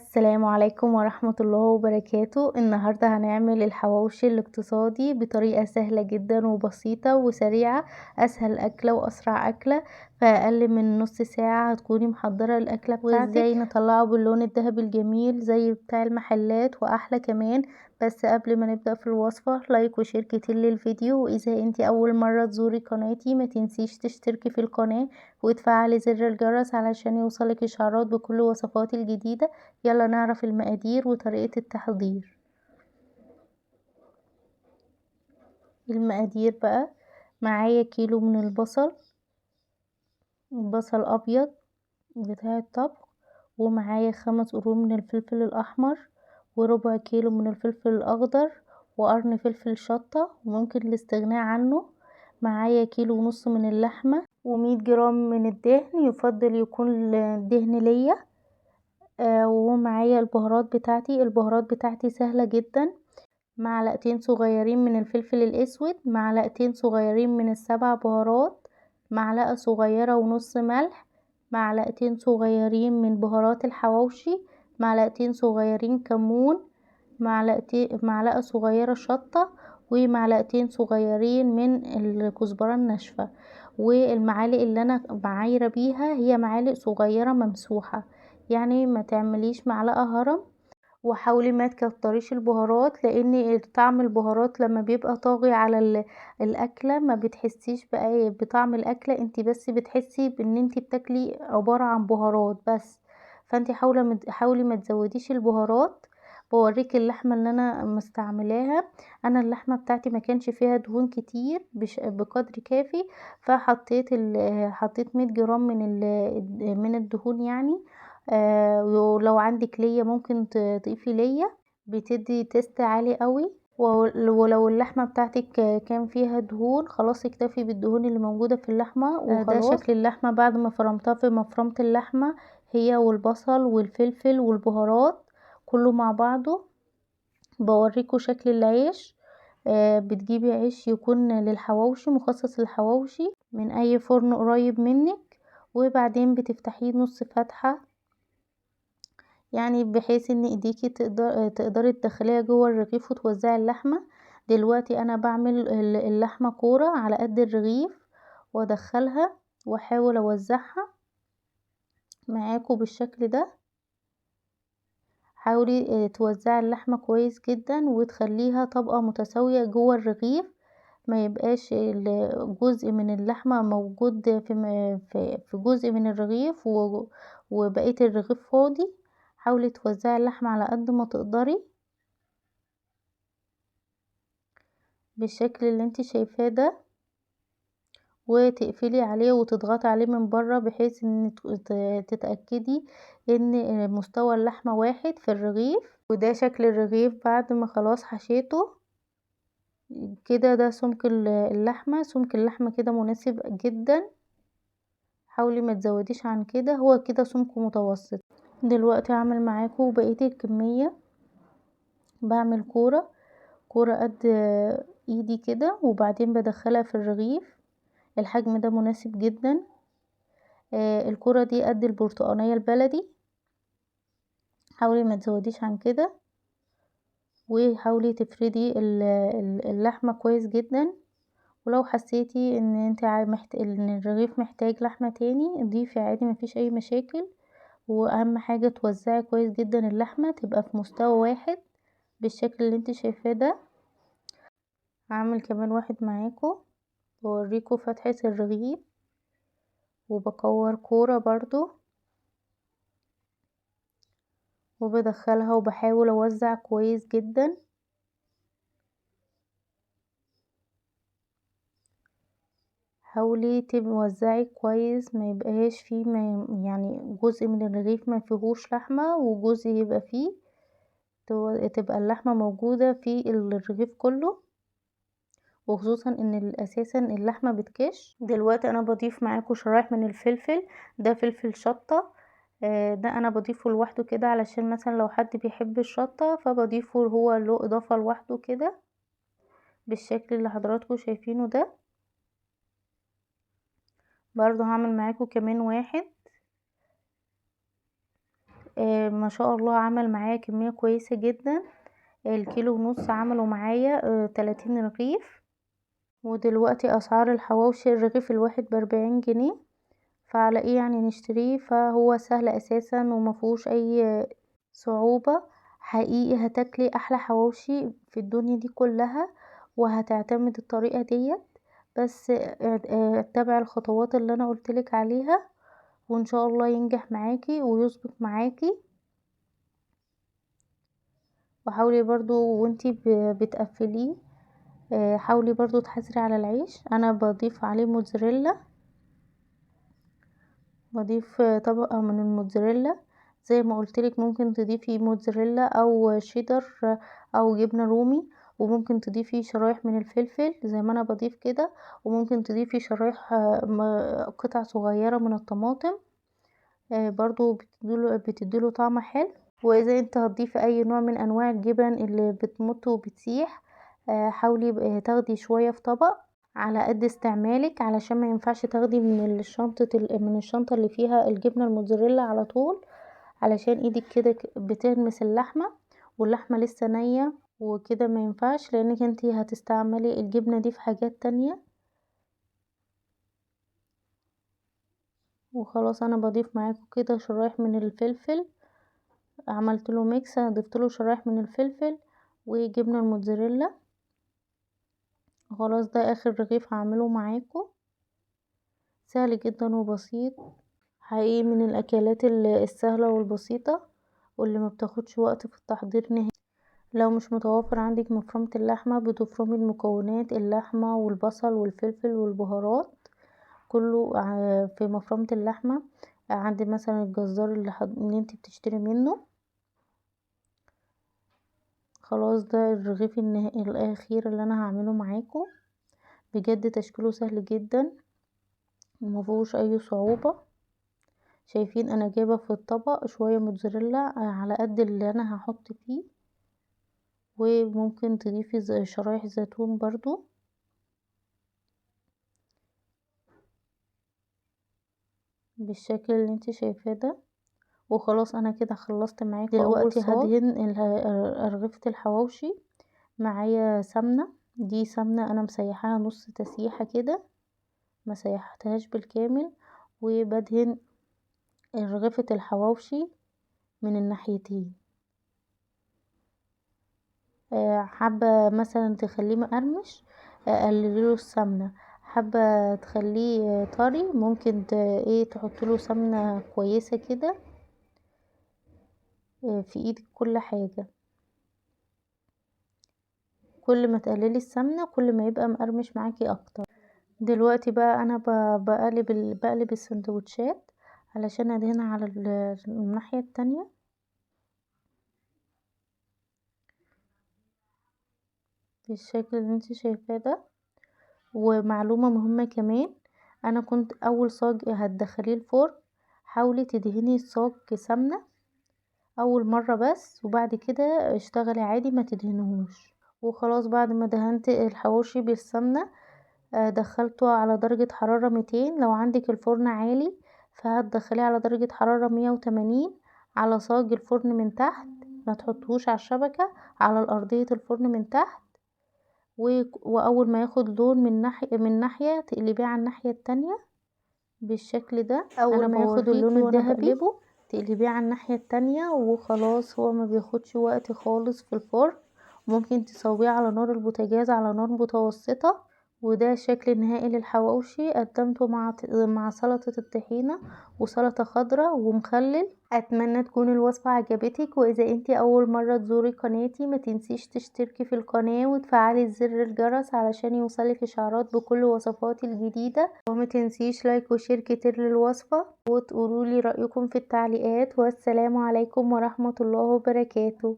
السلام عليكم ورحمة الله وبركاته. النهاردة هنعمل الحواوشي الاقتصادي بطريقة سهلة جدا وبسيطة وسريعة، اسهل اكلة واسرع اكلة، فاقل من نص ساعة هتكوني محضرة الاكلة بتاعتك. وازاي نطلعه باللون الذهبي الجميل زي بتاع المحلات واحلى كمان. بس قبل ما نبدأ في الوصفة like و share كتير للفيديو، واذا انتي اول مرة تزوري قناتي ما تنسيش تشتركي في القناة وتفعلي زر الجرس علشان يوصلك اشعارات بكل وصفاتي الجديدة. يلا نعرف المقادير وطريقة التحضير. المقادير بقى معايا كيلو من البصل، بصل ابيض بتاع الطبخ، ومعايا 5 قرون من الفلفل الاحمر، وربع كيلو من الفلفل الاخضر، وقرن فلفل شطة وممكن الاستغناء عنه. معايا 1.5 كيلو من اللحمة، و100 جرام من الدهن، يفضل يكون الدهن ليا. ومعايا البهارات بتاعتي. البهارات بتاعتي سهلة جدا، معلقتين صغيرين من الفلفل الاسود، معلقتين صغيرين من ال7 بهارات، معلقة صغيرة ونص ملح، معلقتين صغيرين من بهارات الحواوشي، معلقتين صغيرين كمون، معلقة صغيرة شطة، ومعلقتين صغيرين من الكزبرة الناشفة. والمعالق اللي انا بعايرة بيها هي معالق صغيرة ممسوحة، يعني ما تعمليش معلقة هرم. وحاولي ما تكتريش البهارات، لان طعم البهارات لما بيبقى طاغي على الاكلة ما بتحسيش بقى بطعم الاكلة، انت بس بتحسي بان انت بتاكلي عبارة عن بهارات بس. فانت حاولي ما تزوديش البهارات. بوريك اللحمة اللي انا مستعملاها. انا اللحمة بتاعتي ما كانش فيها دهون كتير بقدر كافي، فحطيت حطيت 100 جرام من الدهون يعني. ولو عندك ليا ممكن تضيفي ليا، بتدي taste عالي قوي. ولو اللحمة بتاعتك كان فيها دهون خلاص اكتفي بالدهون اللي موجودة في اللحمة وخلاص. ده شكل اللحمة بعد ما فرمتها في مفرمه اللحمة، هي والبصل والفلفل والبهارات كله مع بعضه. بوريكم شكل العيش. بتجيبي عيش يكون للحواوشي، مخصص للحواوشي، من اي فرن قريب منك، وبعدين بتفتحيه نص فتحه، يعني بحيث ان ايديكي تقدري تدخليها جوه الرغيف وتوزعي اللحمة. دلوقتي انا بعمل اللحمة كورة على قد الرغيف وادخلها واحاول اوزعها معاكم بالشكل ده. حاولي توزعي اللحمة كويس جدا وتخليها طبقه متساوية جوه الرغيف، ما يبقاش جزء من اللحمة موجود في جزء من الرغيف وبقية الرغيف فاضي. حاولي توزعي اللحمة على قد ما تقدري بالشكل اللي انت شايفاه ده، وتقفلي عليه وتضغطي عليه من بره بحيث ان تتأكدي ان مستوى اللحمة واحد في الرغيف. وده شكل الرغيف بعد ما خلاص حشيته كده. ده سمك اللحمة، سمك اللحمة كده مناسب جدا، حاولي ما تزوديش عن كده، هو كده سمكة متوسط. دلوقتي هعمل معاكم بقية الكمية. بعمل كورة كورة قد ايدي كده، وبعدين بدخلها في الرغيف. الحجم ده مناسب جدا. الكورة دي قد البرتقانيه البلدي، حاولي ما تزوديش عن كده، وحاولي تفردي اللحمة كويس جدا. ولو حسيتي ان انت ان الرغيف محتاج لحمه تاني ضيفي عادي، مفيش اي مشاكل. واهم حاجة توزعي كويس جدا اللحمة تبقى في مستوى واحد بالشكل اللي انت شايفاه ده. هعمل كمان واحد معاكم بوريكم فتحه الرغيف، وبكور كورة برضو وبدخلها وبحاول اوزع كويس جدا. حاولي توزعي كويس، ما يبقاش فيه يعني جزء من الرغيف ما فيهوش لحمه وجزء يبقى فيه، تبقى اللحمة موجودة في الرغيف كله، وخصوصا ان اساسا اللحمة بتكش. دلوقتي انا بضيف معاكم شرايح من الفلفل، ده فلفل شطه، ده انا بضيفه لوحده كده علشان مثلا لو حد بيحب الشطه فبضيفه هو له اضافه لوحده كده بالشكل اللي حضراتكم شايفينه ده. برضو هعمل معاكم كمان واحد. ما شاء الله عمل معايا كمية كويسة جدا. الكيلو ونص عملوا معايا 30 رغيف. ودلوقتي اسعار الحواوشي الرغيف الواحد ب40 جنيه، فعلى ايه يعني نشتريه؟ فهو سهل اساسا ومفيهوش اي صعوبة. حقيقي هتاكلي احلى حواوشي في الدنيا دي كلها، وهتعتمد الطريقة ديت، بس اتبع الخطوات اللي انا قلتلك عليها وان شاء الله ينجح معاكي ويظبط معاكي. وحاولي برضو وانتي بتقفليه، حاولي برضو تحذري على العيش. انا بضيف عليه موتزاريلا، بضيف طبقة من الموتزاريلا زي ما قلتلك. ممكن تضيفي موتزاريلا او شيدر او جبنة رومي، وممكن تضيفي شرايح من الفلفل زي ما انا بضيف كده، وممكن تضيفي شرايح قطع صغيرة من الطماطم، برضو بتديله طعم حلو. واذا انت هتضيفي اي نوع من انواع الجبن اللي بتمط وبتسيح، حاولي تاخدي شوية في طبق على قد استعمالك، علشان ما ينفعش تاخدي من الشنطة اللي فيها الجبنة الموتزاريلا على طول، علشان ايدك كده بتلمس اللحمة واللحمة لسه نية وكده ما ينفعش، لانك انتي هتستعملي الجبنة دي في حاجات تانية. وخلاص انا بضيف معاكم كده شرايح من الفلفل، عملت له mix، ضفت له شرايح من الفلفل وجبنة الموتزاريلا. خلاص ده اخر رغيف هعمله معاكم، سهل جدا وبسيط، حقيقي من الاكلات السهلة والبسيطة واللي ما بتاخدش وقت في التحضير نهائي. لو مش متوفر عندك مفرمة اللحمة، بتفرمي المكونات اللحمة والبصل والفلفل والبهارات كله في مفرمة اللحمة عند مثلا الجزار اللي انت بتشتري منه. خلاص ده الرغيف النهائي الاخير اللي انا هعمله معاكم، بجد تشكيله سهل جدا ومفيهوش اي صعوبة. شايفين انا جايبة في الطبق شوية موتزاريلا على قد اللي انا هحط فيه، وممكن تضيفي شرايح زيتون برضو. بالشكل اللي انت شايفاه ده. وخلاص انا كده خلصت معاكم. دلوقتي هدهن رغيفة الحواوشي. معايا سمنة، دي سمنة انا مسيحاها نص تسيحة كده، ما سيحتهاش بالكامل، وبدهن رغيفة الحواوشي من الناحيتين. حابة مثلا تخليه مقرمش قلليله السمنة، حابة تخليه طري ممكن تحطيله سمنة كويسة كده في ايدك. كل حاجة كل ما تقللي السمنة كل ما يبقى مقرمش معاكي اكتر. دلوقتي بقى انا بقلب السندوتشات علشان ادهنها على الناحية التانية. بالشكل اللي انت شايفاه ده. ومعلومة مهمة كمان، انا كنت اول صاج هتدخليه الفرن حاولي تدهني الصاج سمنة اول مرة بس، وبعد كده اشتغلي عادي ما تدهنيهوش. وخلاص بعد ما دهنت الحواوشي بالسمنة دخلته على درجة حرارة 200. لو عندك الفرن عالي فهتدخليه على درجة حرارة 180 على صاج الفرن من تحت، ما تحطوش على الشبكة، على الارضية الفرن من تحت. واول ما ياخد لون من ناحية تقلبيه على الناحية التانية بالشكل ده. اول ما ياخد اللون الذهبي تقلبيه على الناحية التانية. وخلاص هو ما بياخدش وقت خالص في الفرن، ممكن تسويه على نار البوتاجاز على نار متوسطة. وده شكل النهائي للحواوشي، قدمته مع سلطة الطحينة وسلطة خضراء ومخلل. اتمنى تكون الوصفة عجبتك، واذا انتي اول مرة تزوري قناتي ما تنسيش تشتركي في القناة وتفعلي زر الجرس علشان يوصلك اشعارات بكل وصفاتي الجديدة، وما تنسيش like و share كتير للوصفة، وتقولولي رأيكم في التعليقات. والسلام عليكم ورحمة الله وبركاته.